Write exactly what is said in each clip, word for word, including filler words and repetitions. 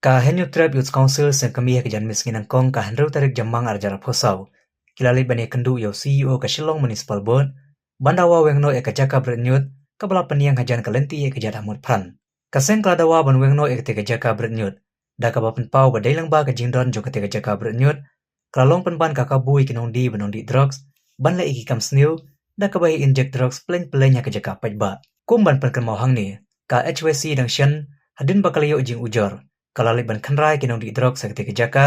Ka Hynñiewtrep Youth Council sngewkhia ha ka janmiet sngi nyngkong ka hynriew tarik Jymmang arhajar arphew saw ki la leit ban ïakynduh ïa u C E O ka Shillong Municipal Board ban dawa weng noh ïa ka jaka bret ñiut kaba la pynïeng hajan ka lynti ïa ka jaka ha Motphran. Ka seng ka la dawa ban weng noh ïa katei ka jaka bret ñiut da kaba pynpaw ba dei lyngba ka jingdon jong katei ka jaka bret ñiut ka la long pynban ka kabu ïa ki nongdie ba nongdih drugs ban leh ïa ki kam sniew da kaba ïa inject drugs pyllein pyllein ha ka jaka paidbah. Kum ban pynkynmaw hangne, ka H Y C dang shen hadien ba ka la ïoh jingujor ka la leit ban khynra ïa ki nongdih drugs ha katei ka jaka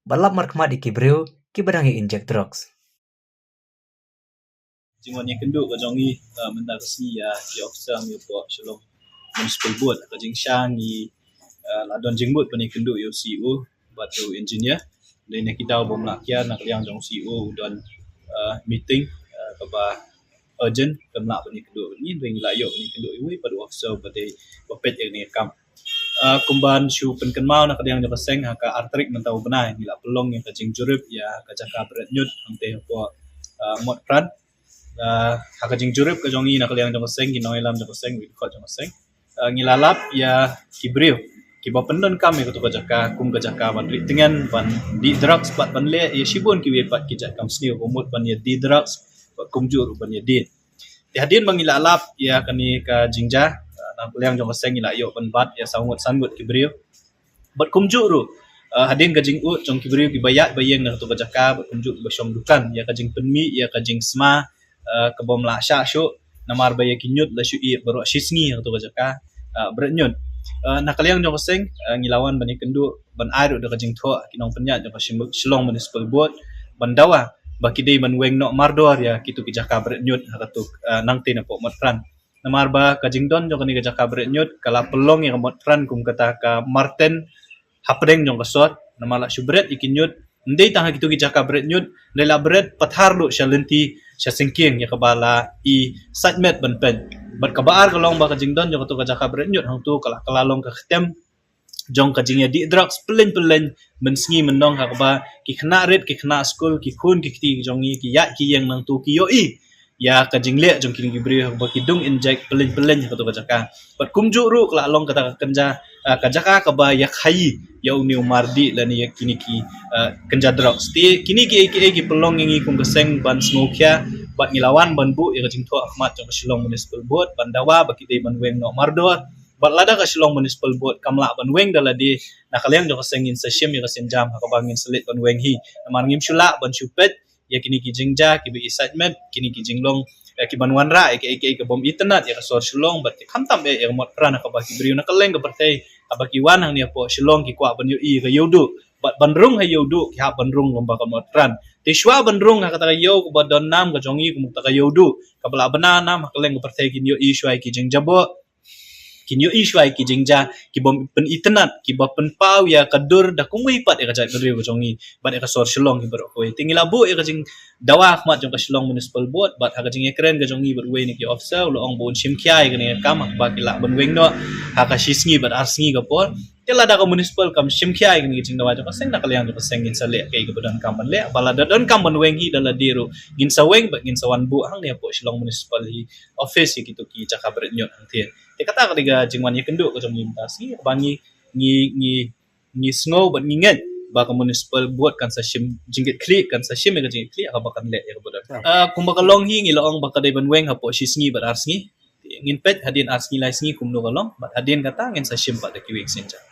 bad lap markhmat ïa ki briew kiba dang ïa inject drugs. Jingwan ïakynduh ka jong ngi mynta ka sngi ïa ki officer ngi hapoh Shillong Municipal Board, ka jingshah ngi la don jingmut ban ïakynduh ïa u C E O bad u engineer. Dei na ki daw bym lah kiar na ka liang jong u C E O u don meeting kaba urgent, kam lah ban ïakynduh ngi, dei ngi la ïoh ban ïakynduh ïa uwei pat u officer ba dei ba peit ïa kane ka kam. Kumba shu pynkynmaw na ka liang jong ka seng, ha ka ar tarik mynta u bnai ngi la pynlong ïa ka jingjurip ïa ka jaka bret ñiut hangtei hapoh Motphran. Ha ka jingjurip ka jong ngi na ka liang jong ka seng, ki nongïalam jong ka seng, ki dkhot jong ka seng, ngi la lap ïa ki briew kiba pyndonkam ïa kato ka jaka kum ka jaka ban rieh tngen, ban dih drugs bad ban leh ïa shibun kiwei pat ki jait kam sniew, ba mut ban ïa die drugs bad kumjuh ruh ban ïa die. Te hadien ba ngi la lap ïa kane ka jingjia, na ka liang jong ka seng ngi la ïoh ban bat ïa saw ngut san ngut ki briew. Bad kumjuh ruh hadien ka jingud jong ki briew kiba ïaid ba ïeng na kato ka jaka bad kumjuh kiba shong dukan, ïa ka jingpynmih ïa ka jingsma ka bym lah shah shuh, namar ba ïa ki ñiut la shu ïeh baroh shisngi ha kato ka jaka bret ñiut. Na ka liang jong ka seng ngi la wan ban ïakynduh ban ai ruh da ka jingthoh ki nongpynïaid jong ka Shillong Municipal Board ban dawa ba ki dei ban weng noh mardor ïa kito ki jaka bret ñiut ha kato nangtei napoh Motphran. Namar ba ka jingdon jong kane ka jaka bret ñiut ka la pynlong ïa ka Motphran kum kata ka marten hapdeng jong ka sor, namar la shu bret ïa ki ñiut. Ym dei tang ha kito ki jaka bret ñiut, dei la bret pathar ruh sha lynti sha syngkien ïa kaba la i sait met ban peit. Bad kaba ar ka long ba ka jingdon jong kato ka jaka bret ñiut hangto ka la ka la long ka ktem jong ka jingïadih drugs pyllein pyllein mynsngi mynnong, ha kaba ki khynnah rit, ki khynnah skul, ki khun ki kti ki jong ngi ki ïaid ki ïeng nangto ki ïohi ïa ka jingleh jong kine ki briew ha kaba ki dung inject pyllein pyllein ha kato ka jaka. Bad kumjuh ruh ka la long kata ka kynja ka jaka kaba ïa khaïi ïa une u mardih lane ïa kine ki kynja drugs. Te kine kiei kiei ki pynlong ïa ngi kum ka seng ban sngewkhia bad ngi la wan ban buh ïa ka jingthoh ha khmat jong ka Shillong Municipal Board ban dawa ba ki dei ban weng noh mardor. Bad lada ka Shillong Municipal Board kam lah ban weng da lade, na ka liang jong ka seng ngin sa shim ïa ka sienjam ha kaba ngin sa leit ban weng hi. Namar ngim shu lah ban shu peit ïa kine ki jingjia kiba i sait met, kine ki jinglong ïa ki ban wanrah ïa kiei kiei ki bym itynnad ïa ka sor Shillong bad ki khamtam eh ïa ka Motphran ha kaba ki briew na kylleng ka pyrthei haba ki wan hangne hapoh Shillong ki kwah ban ïohi ïa ka Ïewduh bad ban rung ha Ïewduh ki hap ban rung lyngba ka Motphran. Te shuwa ban rung ha kata ka ïew kaba don nam ka jong ngi kum kata ka Ïewduh kaba la bna nam ha kylleng ka pyrthei, kin ïohi shuwa ïa ki jingjaboh, kin ïohi shuwa ïa ki jingjia ki bym pynitynnad kiba pynpaw ïa ka dur da kumwei pat ïa ka jaitbynriew ka jong ngi bad ïa ka sor Shillong kiba ruh kawei. Te ngi la buh ïa ka jingdawa ha khmat jong ka Shillong Municipal Board bad ha ka jingïakren ka jong ngi bad uwei na ki officer u la ong ba un shim khia ïa kane ka kam ha kaba ki lah ban weng noh ha ka shisngi bad arsngi ka por. Te lada ka municipal kam shim khia ïa kane ka jingdawa jong ka seng, na ka liang jong ka seng ngin sa leh kaei kaba donkam ban leh. Ba lada donkam ban weng hi da lade ruh ngin sa weng bad ngin sa wan buh hangne hapoh Shillong Municipal hi office ïa kito ki jaka bret ñiut hangtei. Te kata ka dei ka jingwan ïakynduh ka jong ngi mynta sngi, ba ngi ngi ngi ngi sngew bad ngi ngeit ba ka Municipal Board kan sa shim jingkitkhlieh, kan sa shim ïa ka jingkitkhlieh ha kaba kan leh ïa kaba donkam. Kumba ka long hi ngi la ong ba ka dei ban weng hapoh shisngi bad arsngi. Ngin peit hadien arsngi lai sngi kumno ka long bad hadien kata ngin sa shim pat da kiwei ki sienjam.